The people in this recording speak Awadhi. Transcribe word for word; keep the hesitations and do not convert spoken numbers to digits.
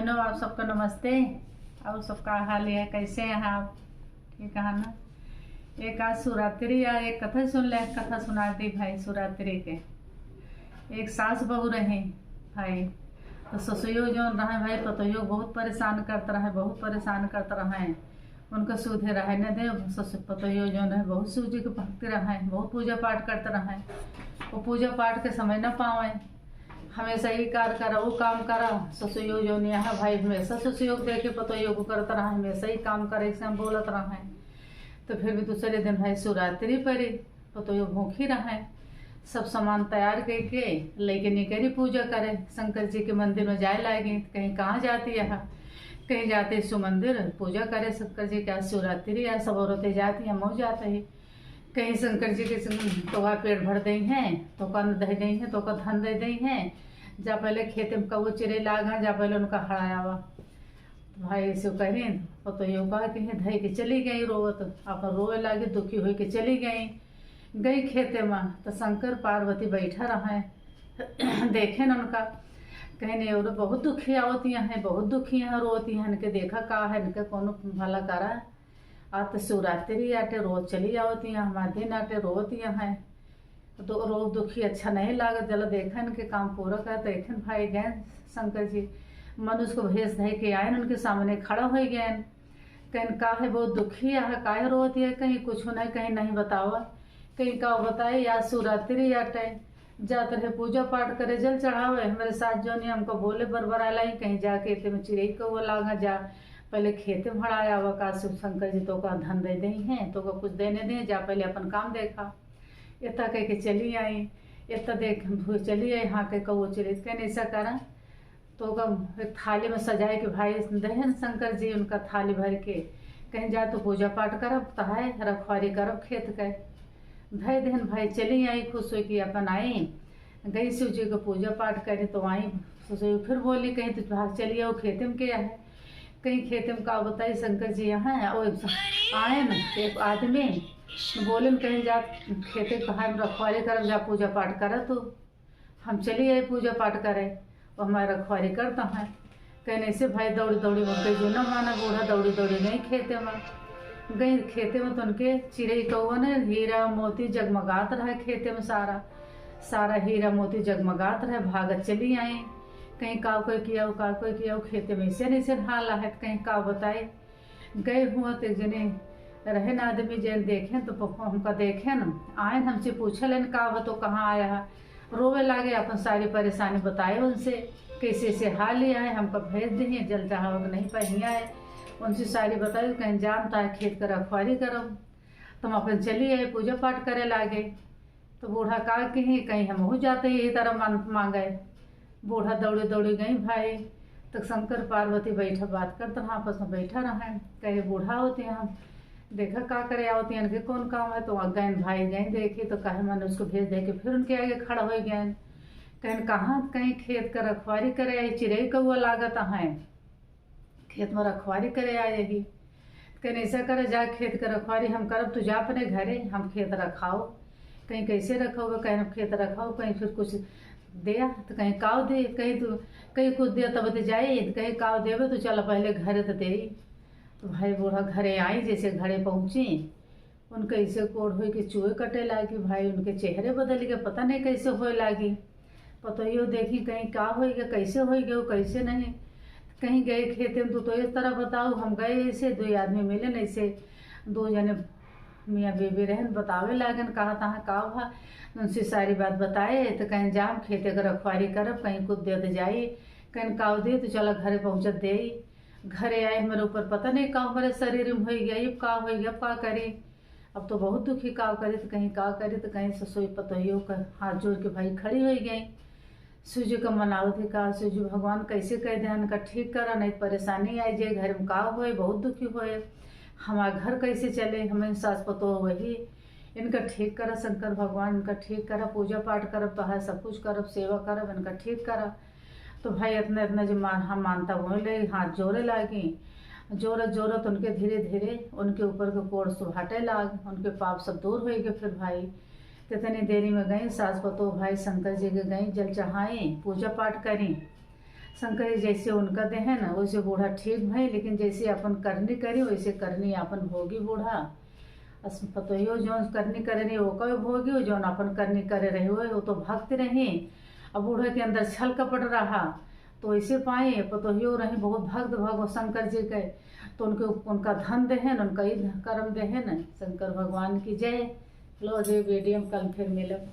हेलो, आप सबका नमस्ते। और सबका हाल है, कैसे हैं आप? ठीक है ना? एक आज शिवरात्रि या एक कथा सुन ले, कथा सुना दी भाई शिवरात्रि के। एक सास बहू रही भाई, तो ससुयो जौन रहे भाई, पतोहियो बहुत परेशान करत रहे, बहुत परेशान करत रहे। उनका सुधे रहे न दे। ससु पतोहियो जौन रहे, बहुत शिव जी के भक्त रहे, बहुत पूजा पाठ करत रहे। वो पूजा पाठ के समय न पावे, हमेशा ई कार करा, वो काम करा। ससुयो जौन यहाँ भाई हमेशा ससुयो के देखे पतोहियो को करत रहे, हमेशा ही काम करे से हम बोलत रहे। तो फिर भी दूसरे दिन भाई शिवरात्रि पड़ी, पतोहियो भूखी रहे, सब सामान तैयार करके लेके निकली पूजा करे। शंकर जी के मंदिर में जाए लागी, कहीं कहाँ जाती है, कहीं जाते शिव मंदिर पूजा करे शंकर जी के। आज शिवरात्रि है, सब औरतें जाती हैं, हम जाते हैं। कहीं शंकर जी के संग तो वह पेट भर दई हैं, तो का अन्न दे दई हैं, तो का धन दे दई हैं। जा पहले खेते में कौओ चिरे लागा, जा पहले उनका हड़ायावा। तो भाई ऐसे कहिन, पतोहियो कहा कि धई के चली गई रोवत, अपन रोवे लागी, दुखी होई के चली गई। गई खेते में तो शंकर पार्वती बैठा रहे। देखे न उनका, कहिन ये औरत बहुत दुखी आवती हैं, बहुत दुखी हैं, रोती हैं, इनके देखा का है, इनके कोनो भला करा। आज तो शिवरात्रि आटे, रोज चली आवती हैं, हमारे दिन आटे, रोवती हैं। तो रोज दुखी अच्छा नहीं लागत, जला देखन के काम पूरा कर, देखन भाई गए शंकर जी, मनुष्य को भेष धइ के आयन, उनके सामने खड़ा हो गए। कहिन का है, बहुत दुखी है, काहे रोवती है, कहीं कुछ नहीं, कहीं नहीं बतावा, कहीं का बताए, या शिवरात्रि आटे, जात रहे पूजा पाठ करे, जल चढ़ावे, हमारे सास जौन है हमको बोले बरबराए लाई, कहीं जाके इतने में चिड़ई कौआ लागा, जा पहले खेते में हड़ायावा, का शिव शंकर जी तो का धन दे दई हैं, तो का कुछ देने दे, जा पहले अपन काम देखा। इतना कह के चली आई, इतना देख हम हुए चली आई, हाँ के कौओ चिड़ई, कहिन ऐसा करा, तो ओका एक थाली में सजाए के भाई देहन शंकर जी उनका थाली भर के, कहिन जा तू पूजा पाठ करब, तहाय रखवारी करब खेत के। धै देहन भाई चली आई, खुश होई के अपन आई, गई शिव जी के पूजा पाठ करी तो आई। ससुर फिर बोली, कहिन तू भाग चली आओ खेते में के है, कहिन खेते में का बताई शंकर जी यहाँ है, ओ आयन एक आदमी बोले, कहिन जा खेते के बाहर में रखवारी करब, जा पूजा पाठ करा तू। हम चली आई पूजा पाठ करे, वो हमारे रखवारी करता है। कहिन ऐसे भाई दौड़ी दौड़ी उनके जो न माना, बूढ़ा दौड़ी दौड़ी गई खेते में। गई खेते में तो उनके चिड़ई कौआ ने हीरा मोती जगमगात रहे खेते में, सारा सारा हीरा मोती जगमगात रहे। भागत चली आई, कहिन का कोई किया, का कोई किया, खेते में ऐसे नहीं से हाल है, कहिन का बताए। गए हुआ तो एक जने रहे न आदमी, जन देखेन तो प-, हमका देखेन, आयन हमसे पूछे लेन का हो तो कहाँ आया है, रोवे लागे, अपन सारी परेशानी बताए उनसे, कैसे से हाल ही आए, हमका भेज दिए, जल चढ़ावे के नहीं पाए, हियाँ आए। उनसे सारी बताई, कहिन जानता है खेत का रखवारी करब। तो हम अपन चली आए, पूजा पाठ करे लागे। तो बूढ़ा का कही, कहीं हमहू जाते यही तरह मन्नत मांगे। बूढ़ा दौड़े दौड़े गई भाई, तो शंकर पार्वती बैठा बात करत रहा, आपस में बैठा रहे। कहे बूढ़ा होते हैं, देखा का करे आवती हैं, इनके कौन काम है। तो वहाँ गए भाई, गए देखे तो कहे मन उसको भेज दे के फिर उनके आगे खड़ा हो गए। कहिन कहाँ, कहीं खेत का रखवारी करे आई, चिड़ई कौआ लागत है, खेत में रखवारी करे आए ही। कहिन ऐसा करे, जा खेत के रखवारी हम करब, तू जा अपने घरे, हम खेत रखाओ। कहीं कैसे रखोगे, कहीं हम खेत रखाओ, कहीं फिर कुछ दिया तो कहीं काव दे, कहीं तू, कहीं कुछ दिया तब तो जाई, कहीं काव देवे तो चल पहले घरे तो दे। तो भाई बूढ़ा घरे आई, जैसे घरे पहुँची, उनके ऐसे कोढ़ होई के चुए कटे लागी भाई, उनके चेहरे बदल गए, पता नहीं कैसे होए लागी। पतोहियो देखी कहीं का होई गए, कैसे होई गए, कैसे नहीं। कहीं गए खेते में, तू तो इस तरह बताओ, हम गए ऐसे, दो आदमी मिले न ऐसे, दो जने मियाँ बीबी रहन, बतावे लागन कहाँ तहाँ का भा। उनसे सारी बात बताए तो कहीं जाम खेते के रखवारी करब, कहीं कुछ दे दे जाई, कहीं काव दे तो चला घरे पहुँचत दे। घरे आए, हमारे ऊपर पता नहीं का हमारे शरीर में हो गया, अब का हो गया, अब का करी। अब तो बहुत दुखी, का करी तो कहीं का करी तो कहीं ससुई पतोहियो का हाथ जोड़ के भाई खड़ी हो गई। शिव जी का मनावत है का, शिव जी भगवान कैसे कह दे, इनका ठीक करा, नहीं परेशानी आई जाए, घर में का होए, बहुत दुखी होए, हमारा घर कैसे चले, हमें सास पतोह वही, इनका ठीक करा शंकर भगवान, इनका ठीक करा, पूजा पाठ करब, तोहार सब कुछ करब, सेवा करब, इनका ठीक करा। तो भाई इतना इतना जो मान, हम मानता बोले, हाथ जोड़े लागी। जोरत जोरत उनके धीरे धीरे उनके ऊपर के कोढ़ सुभाटे लाग, उनके पाप सब दूर होई गए। फिर भाई कितनी देरी में गई सास पतोह भाई शंकर जी के गई, जल चढ़ाई, पूजा पाठ करी। शंकर जी जैसे उनका देहे ना, वैसे बूढ़ा ठीक भई, लेकिन जैसे अपन करनी करी, वैसे करनी अपन भोगी बूढ़ा। अस पतोहियो जौन करनी करे रही, ओका भी भोगी, और जौन अपन करनी करे रही, वो, वो तो भक्त रही। अब बूढ़े के अंदर छल कपट रहा, तो ऐसे पाए पतोहियो रही बहुत भक्त भगवान शंकर जी के, तो उनके, उनका धन देहे न, उनका ही कर्म देहे न। शंकर भगवान की जय। लो, जय बेडियम, कल फिर मिलब।